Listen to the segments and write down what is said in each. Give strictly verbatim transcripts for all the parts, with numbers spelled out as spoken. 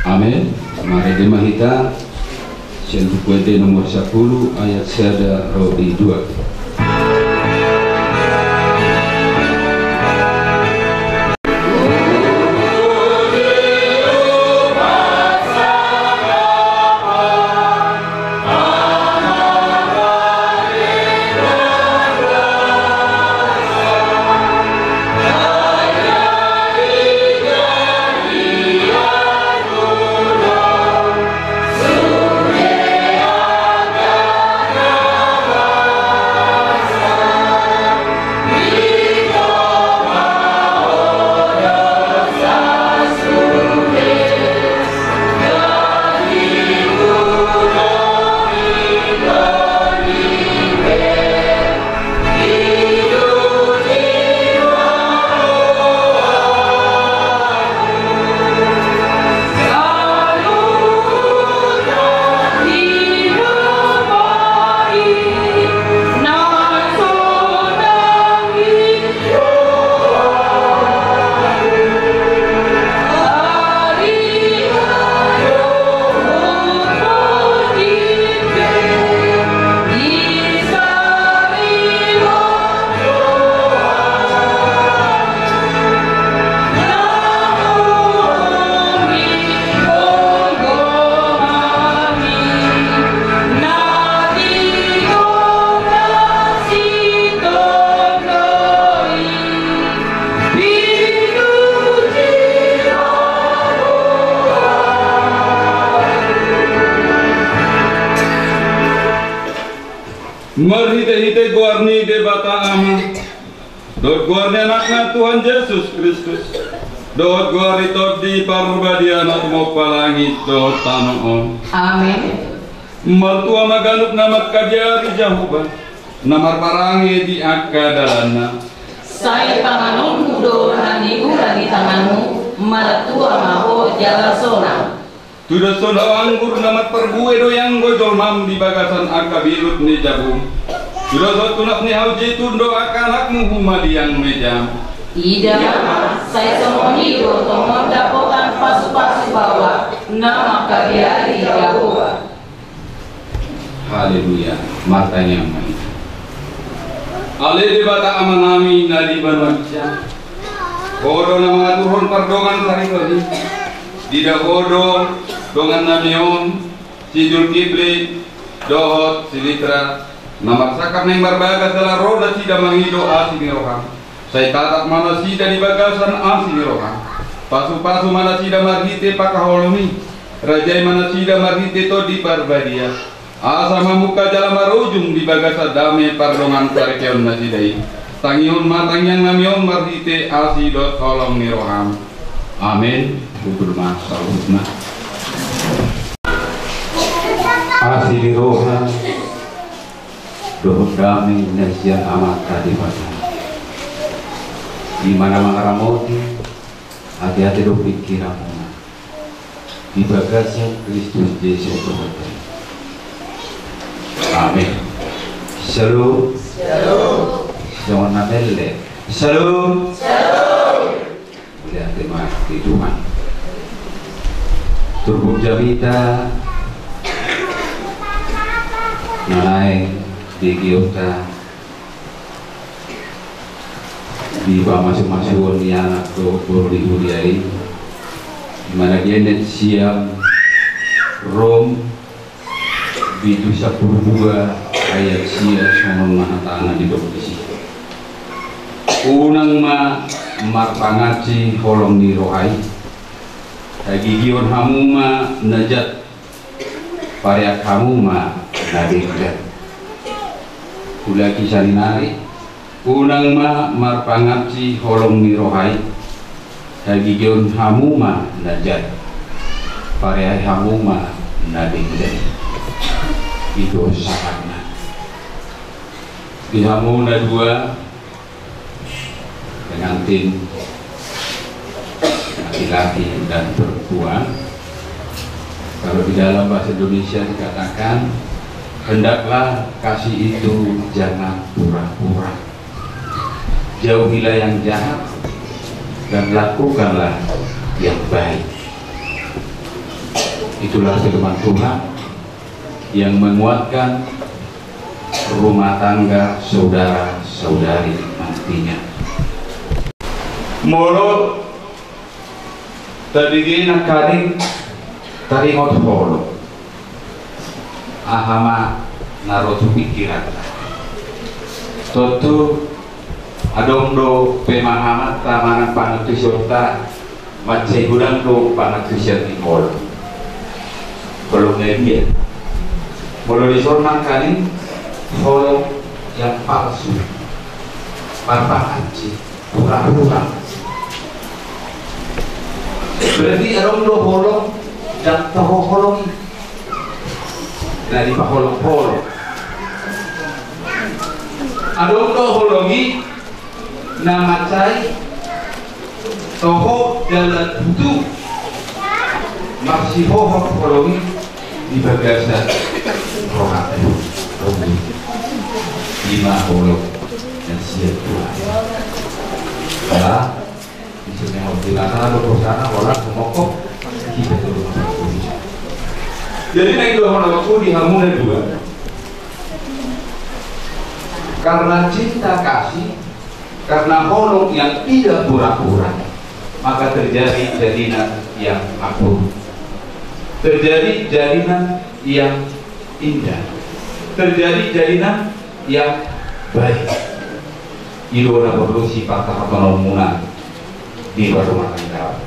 Amen. Marende ma hita sian Buku Ende nomor sampulu ayat sada ro di dua. Marhitehite goar ni Debata Ama dohot goar ni Anakna Tuhan Jesus Kristus dohot goar ni Tondi Parbadia na tumompa langit dohot tano on. Amen. Martua ma ganup na mangkabiari Jahowa, na marparange di angka dalanna. Sai panganonmu do na niula ni tanganmu, martua ma ho jala sonang. Tudoshon ho anggur na marparbue do i anggo jolmam di bagasan angka bilut ni jabum. Tudoshon tunap ni hau jetun do angka anakmu humaliang mejam. Ida ma, sai songon i do tongon dapotan pasupasu baoa na mangkabiari Jahowa. Haleluya. Martangiang ma hita. Ale Debata Amanami na di banua ginjang, Ho do na mangaturhon pardongan saripeon i. Diida Ho do dongannami on, si Julkipli dohot si Litra, na marsangkap naeng marbagas jala ro nasida mangido asi ni roham. Sai tatap ma nasida di bagasan asi ni roham. Pasupasu ma nasida marhite pangkaholongi. Rajai ma nasida marhite Tondi Parbadia. Asa mamungka jala marujung di bagasan dame pardongan saripeon nasida i. Tangihon ma tangiangnami on marhite asi dohot holong ni roham. Amen. Udur ma saluhutna. Asi ni roha dohot dame na sian Amanta Debata, i ma na mangaramoti ateate dohot pingkiranmuna di bagasan Kristus Jesus Tuhanta. Amen. Shalom. Shalom. Songon na mele. Shalom. Shalom. Mauliate ma di Tuhan. Turpuk jamita na naeng digionta di pamasumasuon ni anak dohot boru di huria i, di mana dienet sian Rom pitu sampulu dua ayat sia, songon on ma hatana didok disi. Unang ma marpangansi holong ni roha i, hagigion hamu ma na jat, parean hamu ma na denggan. Ulaki saninari, unang ma marpangansi holong ni roha i, hagigion hamu ma na jat, parean hamu ma na denggan. I do sahatna. Di hamu na dua, pengantin laki-laki dan perempuan, Kalau di dalam bahasa Indonesia dikatakan, hendaklah kasih itu jangan pura-pura. Jauhilah yang jahat dan lakukanlah yang baik. Itulah firman Tuhan yang menguatkan rumah tangga saudara-saudari nantinya. Molo tadi gena kali taringot holong, aha ma na ro tu pingkiranta? Tontu adong do pemahamanta manang pangantusionta mansai godang do pangantusion ni holong. Holong na dia? Molo dison nangkaning holong yang palsu, parpangansi, pura-pura. Berarti adong do holong yang toho holong i, na dipaholong-holong. Adong do holong i na mansai toho dalan tutu marsihohot holong i di bagasan rohana. Ima holong na sian Tuhan. Ala di sini di mata lo kosana holan sumokop kita tu rumah. Jadi naik dua holong di hamuna dua. Karena cinta kasih, karena holong yang tidak pura-pura, maka terjadi jalinan yang akur. Terjadi jalinan yang indah. Terjadi jalinan yang baik. I do na porlu sipasahatonmuna di parrumatanggaon.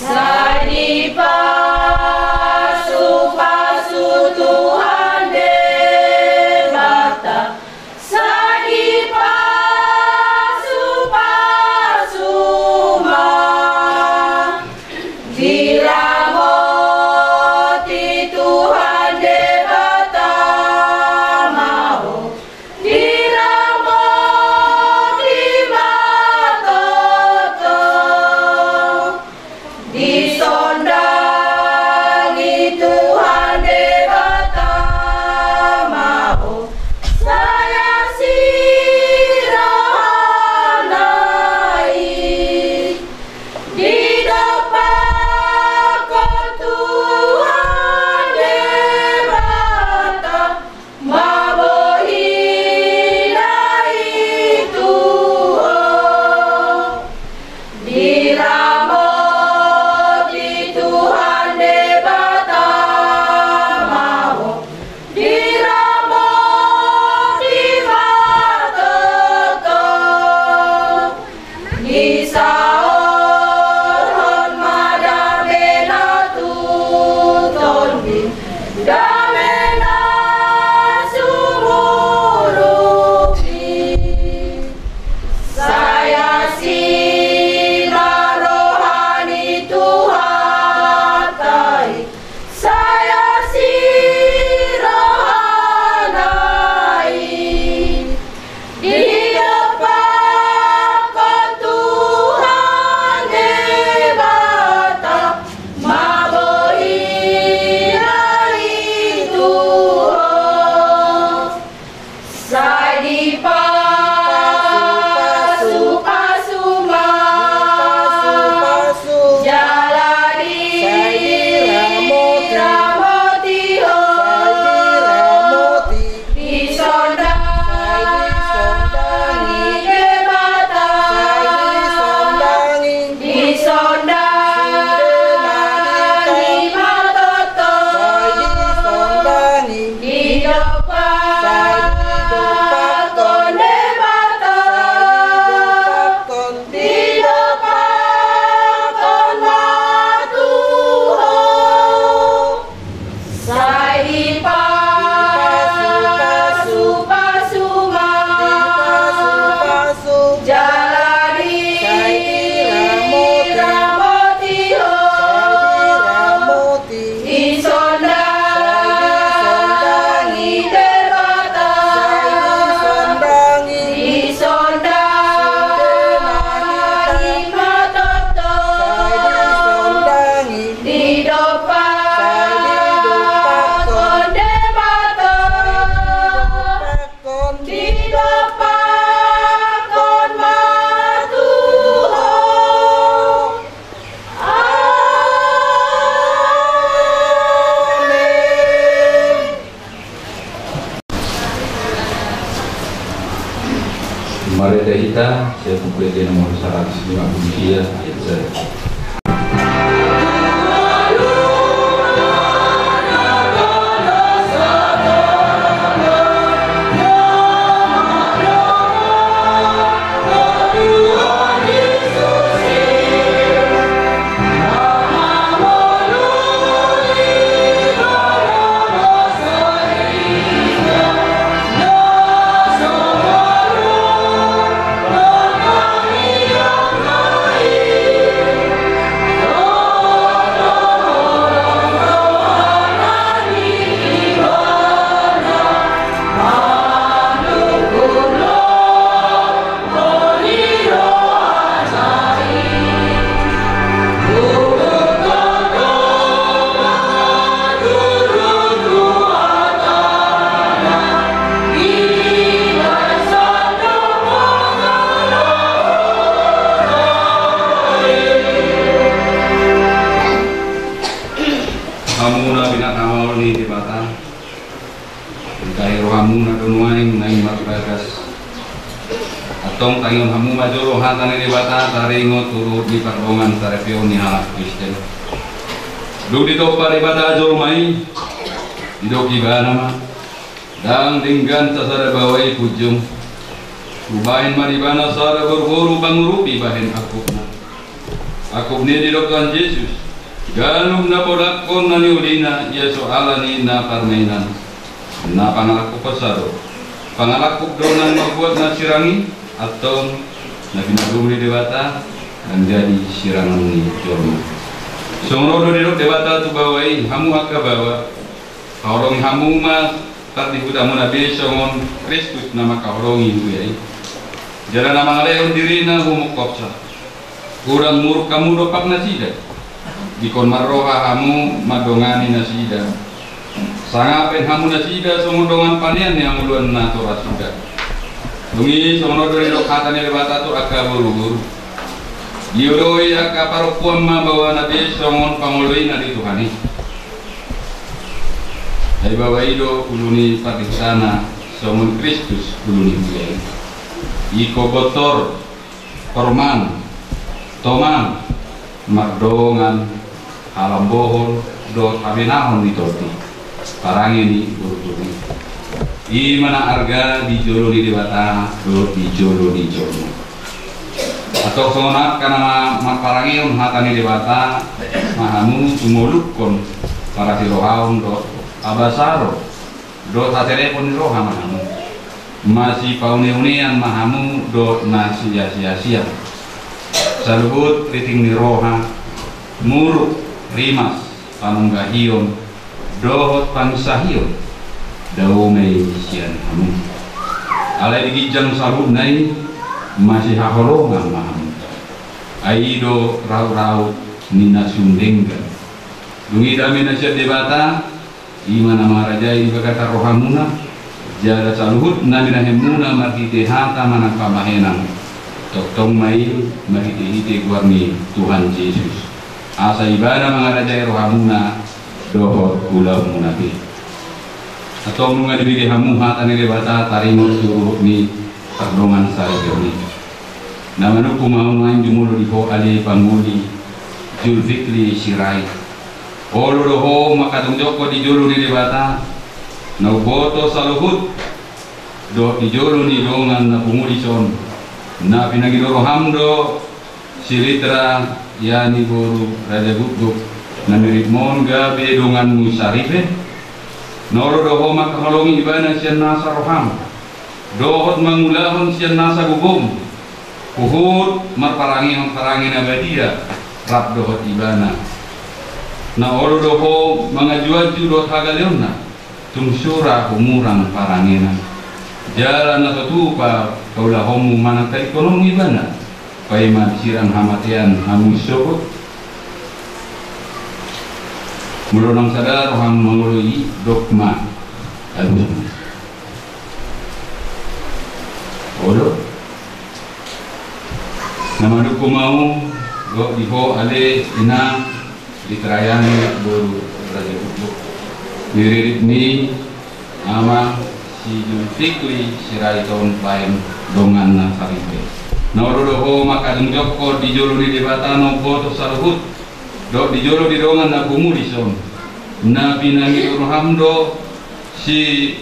Sai dipasu-pasu Tuhan Debata, sai dipasu-pasu ma. Diramoti Tuhan Debata ma ho, diramoti ma toto, dison da Marende hita sian Buku Ende nomor saratus lima pulu sia ayat sada. Hamu na pinarhamaol ni Debata, ingkon rohamuna do nuaeng naeng marbagas. Antong tangihon hamu ma jolo hata ni Debata taringot tu luhut ni pardongansaripeon ni halak Kristen. Dung ditompa Debata jolma i, didok Ibana ma, ndang denggan sasada baoa i punjung. Hubahen ma di Ibana sada boruboru pangurupi bahen angkupna. Angkup ni i didok Tuhan Jesus, ganup na podakkon na niulina ia so ala ni na parmainan. Na pangalangkup pasa do. Pangalangkup do na mambuat na sirang i, antong na pinarpungu ni Debata, manjadi sirangon ni jolma. Songon on do didok Debata tu baoa i, hamu angka baoa, haholongi hamu ma pardihutamuna be songon Kristus na mangkaholongi huria i. Jala na mangalehon dirina humongkopsa. Unang muruk hamu dompak nasida. Ingkon marroha hamu mandongani nasida. Sangap bahen hamu nasida songon dongan panean ni hangoluan natorasida. Dung i songon on do didok hata ni Debata tu angka boruboru. Dioloi angka parompuan ma baoana be songon pangoloina di Tuhan i. Ai baoa i do ulu ni pardihutana songon Kristus ulu ni huria i. Ingkon bontor, horman, toman, mardongan, halambohon dohot habenahon ni tondi, parange ni boruboru i. I ma na arga di jolo ni Debata dohot di jolo ni jolma. Antong songon angka na ma-, marparangehon hata ni Debata ma hamu, tumolukkon parasirohaon dohot habasaron dohot haserepon ni roha ma hamu. Masipauneaunean ma hamu dohot na siasiasian. Saluhut riting ni roha, muruk, rimas, panunggahion dohot panginsahion, dao ma i sian hamu. Alai di ginjang saluhutna i masihaholongan ma hamu. Ai i do rahutrahut ni na sun denggan. Dung i dame na sian Debata, i ma na mangarajai di bagasan rohamuna, jala saluhut na binahenmuna marhite hata manang pambahenan, tongtong ma i marhitehite goar ni Tuhan Jesus. Asa Ibana mangarajai rohamuna dohot ulaonmuna be. Antong nunga dibege hamu hata ni Debata taringot tu luhut ni pardongansaripeon i. Na manungkun ma au nuaeng jumolo di ho ale pangoli Julfikli Sirait. Olo do ho mangkatongjonghon di jolo ni Debata na umboto saluhut dohot di jolo ni dongan na pungu dison, na pinangido roham do si Ritra, ia ni boru Raja Gukguk, na miripmon gabe donganmu saripe. Na olo do ho mangkaholongi ibana sian nasa roham dohot mangulahon sian nasa gogom, huhut marparangehon parange na badia rap dohot ibana. Na olo do ho manganjuanju dohot hagaleonna, tung sura humurang parangena. Jala na so tupa paulahonmu manang tadingkononmu ibana, paima sirang hamatean hamu sogot. Molo nang sada roham mangoloi, dok ma. Aduh. Olo. Na manungkun ma au dohot di ho ale inang Ritra, ia ni boru Raja Gukguk. Ni ririt ni amang Si Julfikli Sirait on baen donganna saripe. Na olo do ho mangkajongjonghon di jolo ni Debata na umboto saluhut, dohot di jolo ni dongan na pungu dison. Na pinangido roham do si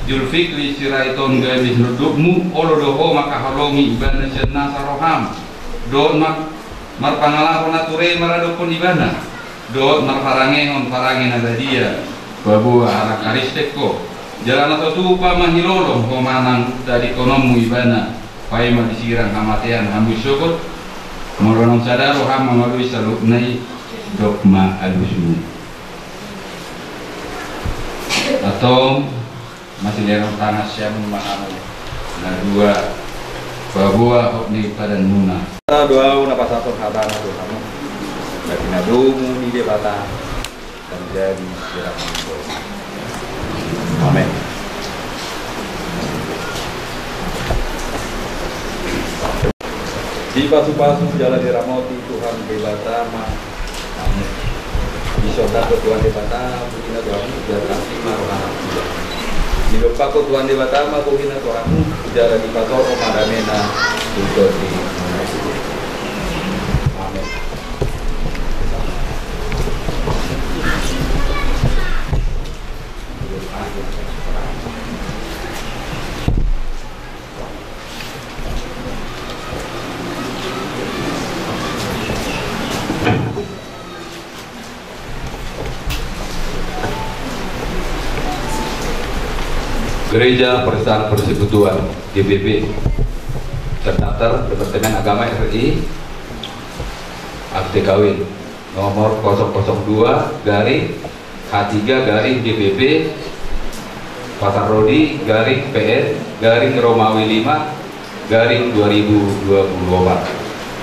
Julfikli Sirait on gabe sinondukmu, olo do ho mangkaholongi ibana sian nasa roham, dohot ma-, marpangalaho na ture maradophon ibana, dohot marparangehon parange na badia, paboa halak Kristen ho. Jala na tutu pamahilolong ho manang tadingkononmu ibana, paima disirang hamatean hamu isogot, molo naung sada roham mangalului saluhutna i, dok ma alusmu. Antong, masilean tangan siamun ma hamu na dua, paboa hot ni padanmuna. Dohot ahu na pasahathon hatana tu hamu, na pinadomu ni Debata, manjadi sirang. Amen. Dipasupasu jala diramoti Tuhan Debata ma hamu. Disondangkon Tuhan Debata bohina tu hamu jala asi ma rohana. Didompakkon Tuhan Debata ma bohina tu hamu jala dipatorushon ma damena tu tondimu. Amen. Gereja Perusahaan Persekutuan, G P P, terdaftar Departemen Agama R I, akte kawin nomor kosong kosong dua garing H tiga garing G P P Pasar Rodi garing P N garing Romawi lima garing dua ribu dua puluh empat.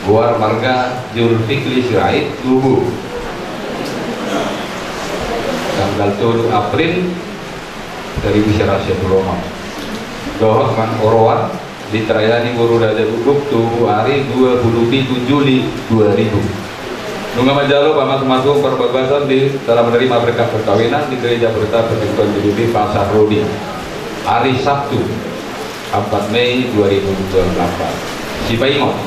Goar marga Julfikli Sirait, Tugu. Tanggal tolu April seribu sembilan ratus sepuluh. Dohot manang oroan, ditarayani boru Raja Guguk tu ari dua puluh pitu Juli dua ribu. Nunga manjalo pamasumasuon parbagason di dalam menerima berkat perkawinan di Gereja Perusahaan Persekutuan G P P Pasar Rodi, ari Sabtu, empat Mei dua ribu dua puluh empat. Sipaingot,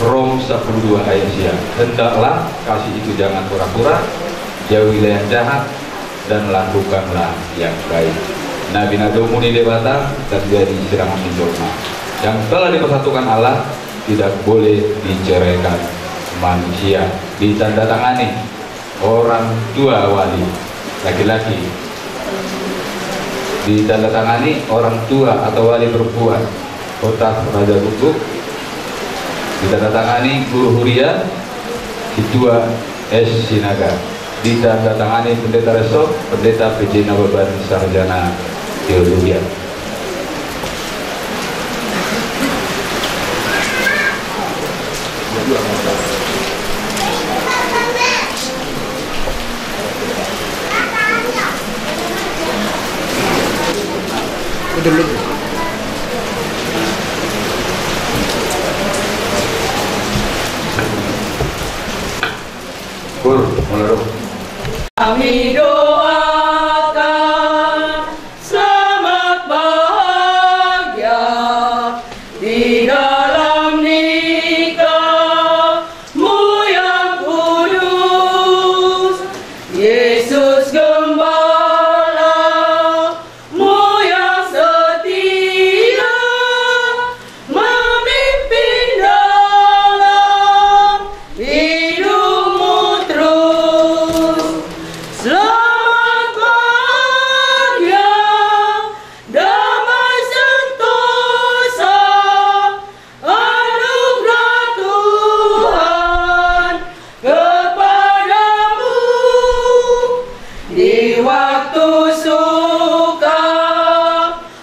Rom sepuluh dua ayat sia. Hendaklah kasih itu jangan pura-pura, jauhilah yang jahat, dan lakukanlah yang baik. Na pinadomu ni Debata, terjadi sirangan ni jolma. Yang telah dipersatukan Allah tidak boleh diceraikan manusia. Ditandatangani orang tua wali laki-laki. Ditandatangani orang tua atau wali perempuan Kota Raja Guguk. Ditandatangani guru huria, ketua S Sinaga. Ditandatangani Pendeta Reso, Pendeta P J Nababan, Sarjana Teologia. Pur, mulai dong. Kami doakan selamat bahagia di dalam nikahmu yang kudus, Yesus Gembala. Mu yang setia memimpin dalam hidupmu terus. Selamat bahagia, damai sentosa, anugerah Tuhan kepadamu di waktu suka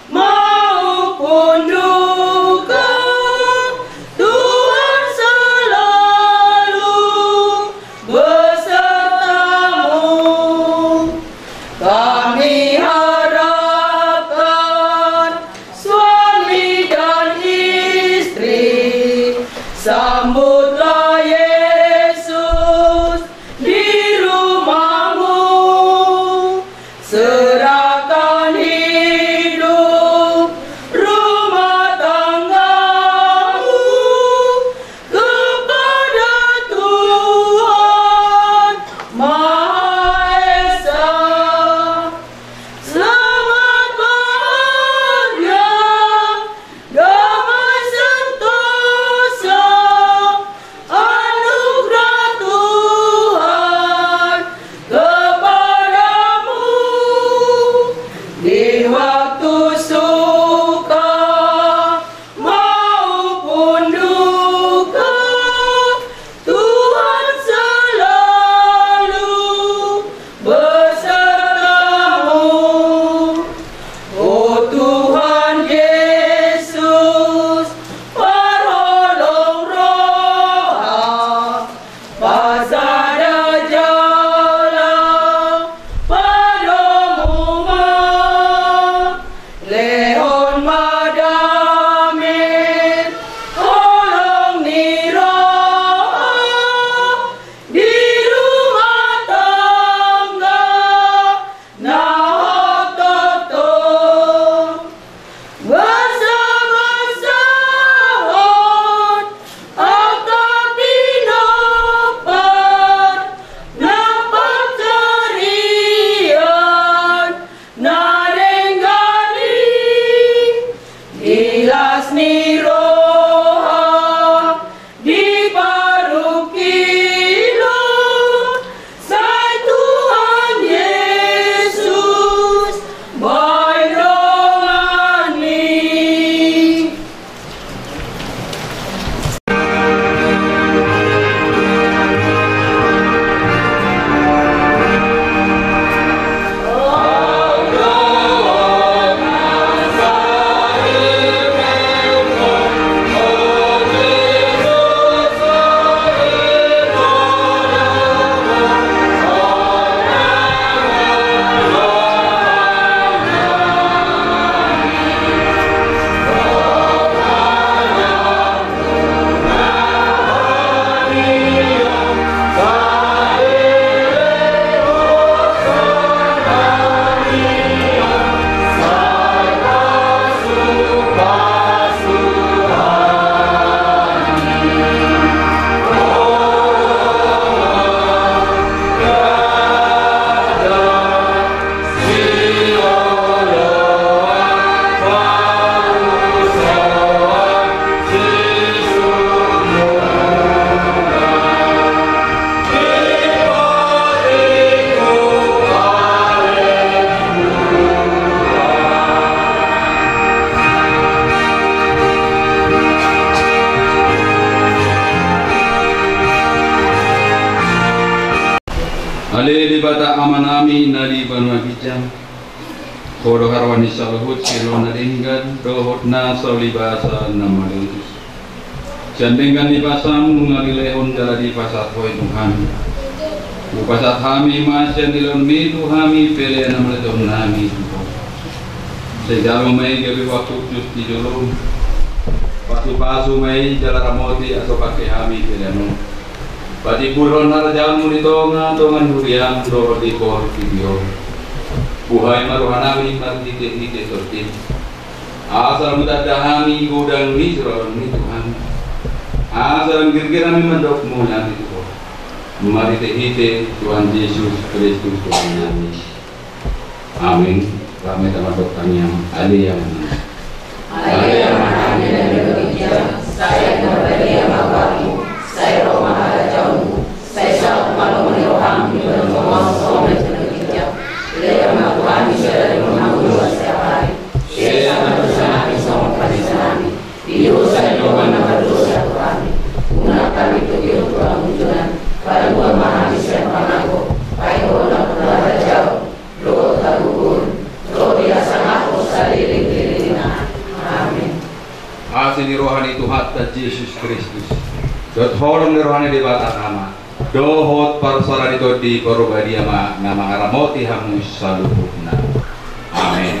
maupun duka. Tuhan selalu besertamu. Kami harapkan suami dan istri, sambutlah Yesus di rumahmu. Serahkan hidup Ale Debata Amanami na di banua ginjang, Ho do haroan ni saluhut silehon na denggan dohot na saulibasa na malelengleleng. Sian denggan ni basaM nunga dilehon jala dipasahat Ho i tu hami. Hupasahat hami ma sian dilehonMi tu hami pelean na manatihon hami tu Ho. Sai jalo ma i gabe huampus di joloM. Pasupasu ma i jala ramoti asa pangke hami pelean on. Patimbulhon harajaonMu di tongatonga ni huriaM dohot di portibi on. Buhai ma rohanami marhitehite TondiM. Asa lam hutanda hami godang ni joloan ni Tuhan. Asa lam girgir hami mandok mauliate tu Ho. Marhitehite Tuhan Jesus Kristus Tuhannami. Amin. Rap ma hita mandok tangiang. Ale Amanami. Ale Amanami na di banua ginjang, sai na parbadia ma goarMu, sai ro ma harajaonMu, sai saut ma lomo ni rohaM di banua tonga on songon na di banua ginjang. Lehon ma tu hami sadari on hangoluan siapari. Sesa ma dosanami songon panesanami di dosa ni dongan na mardosa tu hami. Unang hami togihon tu pangunjunan, palua ma hami sian pangago, ai Ho do nampuna harajaon dohot hagogoon, ro di hasangapon saleleng ni lelengna. Amin. Asi ni roha ni Tuhanta Jesus Kristus, dohot holong ni roha ni Debata Ama, dohot parsaoran ni Tondi Parbadia ma na mangaramoti hamu saluhutna. Amin.